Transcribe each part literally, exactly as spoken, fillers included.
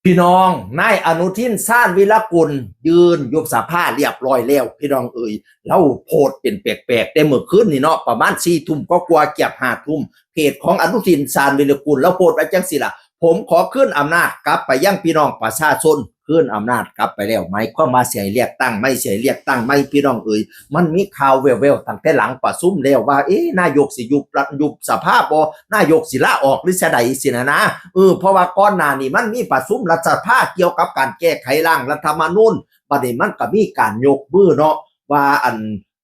พี่น้อง นายอนุทิน ชาญวีรกูล ยื่นยุบสภาเรียบร้อยแล้ว พี่น้องเอ๋ย ลาวโพสต์เป็นแปลกๆ แต่เมื่อคืนนี่เนาะ ประมาณสี่ทุ่มกว่าๆ เกือบห้าทุ่ม เพจของอนุทิน ชาญวีรกูล ลาวโพสต์ไว้จั่งซี้ล่ะ "ผมขอคืนอำนาจกลับไปยังพี่น้องประชาชน" คืนอำนาจกลับไปแล้ว หมายความว่าสิให้เลือกตั้งใหม่ สิให้เลือกตั้งใหม่ พี่น้องเอ๋ย มันมีข่าวแว่วๆ ตั้งแต่หลังประชุมแล้วว่า เอ๊ะ นายกสิยุบรัฐ ยุบสภาบ่ นายกสิลาออกหรือจั่งใดสินะนะ เออ เพราะว่าก่อนหน้านี้มันมีประชุมรัฐสภาเกี่ยวกับการแก้ไขร่างรัฐธรรมนูญ บัดนี้มันก็มีการยกมือเนาะ ว่าอัน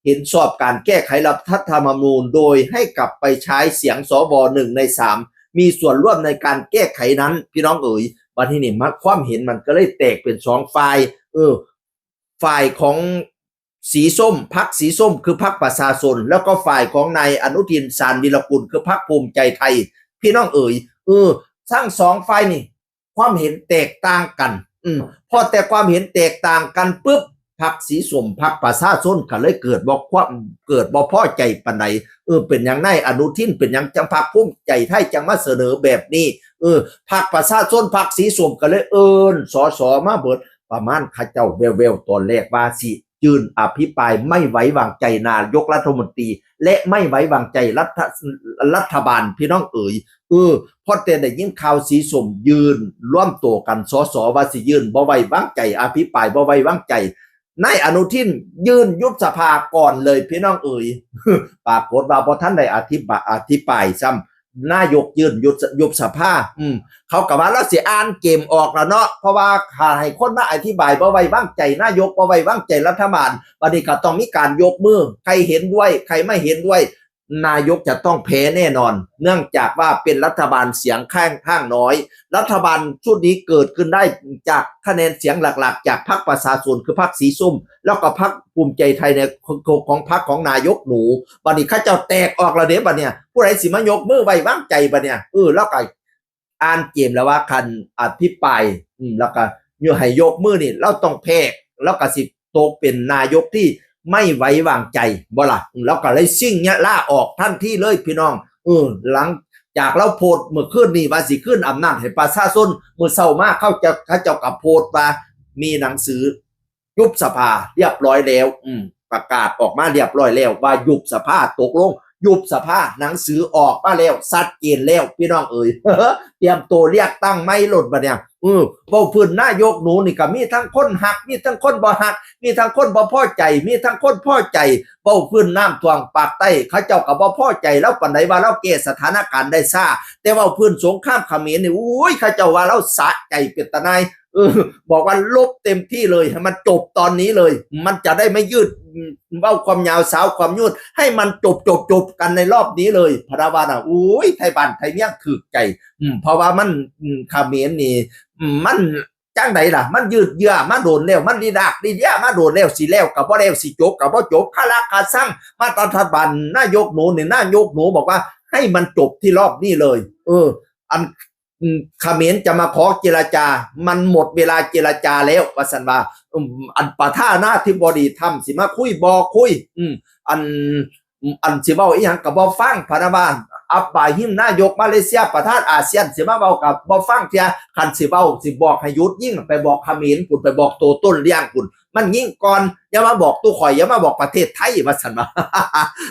เห็นชอบการแก้ไขรัฐธรรมนูญ โดยให้กลับไปใช้เสียง สว หนึ่งในสาม มีส่วนร่วมในการแก้ไขนั้น พี่น้องเอ๋ย บัดนี้นี่มา ความเห็นมันก็เลยแตกเป็นสองฝ่าย เออ ฝ่ายของสีส้ม พรรคสีส้ม คือพรรคประชาชน แล้วก็ฝ่ายของนายอนุทิน ชาญวีรกูล คือพรรคภูมิใจไทย พี่น้องเอ๋ย เออ ทั้งสองฝ่ายนี่ ความเห็นแตกต่างกัน อืม พอแต่ความเห็นแตกต่างกันปุ๊บ พรรคสีส้ม พรรคประชาชน ก็เลยเกิดบ่ความ เกิดบ่พอใจปานใด เออ เป็นหยังนายอนุทิน เป็นหยังจั่งพรรคภูมิใจไทยจั่งมาเสนอแบบนี้ เออ พรรคประชาชน พรรคสีส้ม ก็เลยเอิ้น สส มาเบิด ประมาณเขาเจ้าแว่วๆ ตอนแรกว่าสิยื่นอภิปรายไม่ไว้วางใจนายกรัฐมนตรี และไม่ไว้วางใจรัฐ รัฐบาล พี่น้องเอ๋ย เออ พอแต่ได้ยินข่าวสีส้มยื่นรวมตัวกัน สส ว่าสิยื่นบ่ไว้วางใจ อภิปรายบ่ไว้วางใจ นายอนุทินยื่นยุบสภาก่อนเลย พี่น้องเอ๋ย ปรากฏว่าบ่ทันได้อธิบาย อธิปรายซ้ำ นายกยื่นยุบ ยุบสภา อืม เขาก็ว่าลาวสิอ่านเกมออกแล้วเนาะ เพราะว่าถ้าให้คนมาอธิบายบ่ไว้วางใจนายก บ่ไว้วางใจรัฐบาล บัดนี้ก็ต้องมีการยกมือ ใครเห็นด้วย ใครไม่เห็นด้วย นายกจะต้องแพ้แน่นอน เนื่องจากว่าเป็นรัฐบาลเสียงข้าง ข้างน้อย รัฐบาลชุดนี้เกิดขึ้นได้จากคะแนนเสียงหลักๆ จากพรรคประชาชน คือพรรคสีส้ม แล้วก็พรรคภูมิใจไทยเนี่ย ของ ของพรรคของนายกหนู บัดนี้เขาเจ้าแตกออกแล้วเด้ บัดเนี่ย ผู้ใดสิมายกมือไว้วางใจ บัดเนี่ย เออ แล้วก็อ่านเกมแล้วว่าคันอภิปราย อืม แล้วก็อยู่ให้ยกมือนี่ ลาวต้องแพ้ ลาวก็สิตกเป็นนายกที่ไม่ไว้วางใจ บ่ล่ะ อืม ลาวก็เลยชิ่งเนี่ยลาออกทันทีเลย พี่น้อง เออ หลังจากลาวโพสต์เมื่อคืนนี้ว่าสิคืนอำนาจให้ประชาชน มื้อเช้ามาเขาเจ้า เขาเจ้าก็โพสต์ว่ามีหนังสือ ยุบสภาเรียบร้อยแล้ว อืม ประกาศออกมาเรียบร้อยแล้วว่ายุบสภา ตกลงยุบสภา หนังสือออกมาแล้ว ชัดเจนแล้ว พี่น้องเอ๋ย เตรียมตัวเลือกตั้งใหม่โลดบัดเนี่ย เออ เว้าพื้นนายกหนูนี่ก็มีทั้งคนฮัก มีทั้งคนบ่ฮัก มีทั้งคนบ่พอใจ มีทั้งคนพอใจ เว้าพื้นน้ำท่วมปากใต้ เขาเจ้าก็บ่พอใจลาวปานใด ว่าลาวแก้สถานการณ์ได้ช้า แต่เว้าพื้นสงครามเขมรนี่ โอ้ย เขาเจ้าว่าลาวสะใจเป็นตาหน่าย เออ บอกว่าลบเต็มที่เลย ให้มันจบตอนนี้เลย มันจะได้ไม่ยืด อืม เว้าความยาวสาวความยืด ให้มันจบ จบ จบกันในรอบนี้เลย พะนะว่าน่ะ โอ้ย ไทบ้านไทเมืองถูกใจ อืม เพราะว่ามัน อืม เขมรนี่ อืม มันจั่งใดล่ะ มันยืดเยื้อมาโดนแล้ว มันลีลากลีเลียมาโดนแล้ว สิแล้วก็บ่แล้ว สิจบก็บ่จบ คาราคาซัง มารัฐบาลนายกหนูนี่ นายกหนูบอกว่าให้มันจบที่รอบนี้เลย เออ อัน อืม เขมรจะมาขอเจรจา มันหมดเวลาเจรจาแล้ว ว่าซั่นว่า อืม อันประธานาธิบดีทรัมป์สิมาคุยบ่คุย อืม อัน อันสิเว้าอีหยังก็บ่ฟัง พะนะว่า อับบราฮิม นายกมาเลเซีย ประธานอาเซียน สิมาเว้าก็บ่ฟังเทื่อ คันสิเว้า สิบอกให้หยุดยิง ไปบอกเขมรพุ้น ไปบอกโตต้นเรื่องพุ้น มันยิงก่อน อย่ามาบอกตุข่อย อย่ามาบอกประเทศไทย ว่าซั่นว่า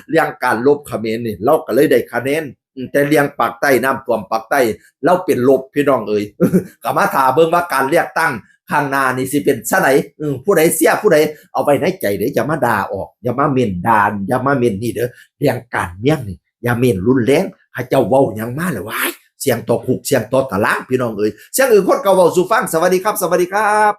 เรื่องการลบเขมรนี่ ลาวก็เลยได้คะแนน อืม แต่เรื่องปากใต้ น้ำท่วมปากใต้ ลาวเป็นลบ พี่น้องเอ๋ย ก็มาถ่าเบิ่งว่าการเลือกตั้งข้างหน้านี่สิเป็นซะใด อืม ผู้ใดเชียร์ผู้ใด เอาไว้ในใจเด้อ อย่ามาด่าออก อย่ามาเม้นด่า อย่ามาเม้นนี่เด้อ เรื่องการเมืองนี่ อย่าเม้นรุนแรง เขาเจ้าเว้าหยังมาแล้ว ว้าย เสี่ยงต่อคุก เสี่ยงต่อตาราง พี่น้องเอ๋ย เสียงอื่นคนก็เว้าสู่ฟัง สวัสดีครับ สวัสดีครับ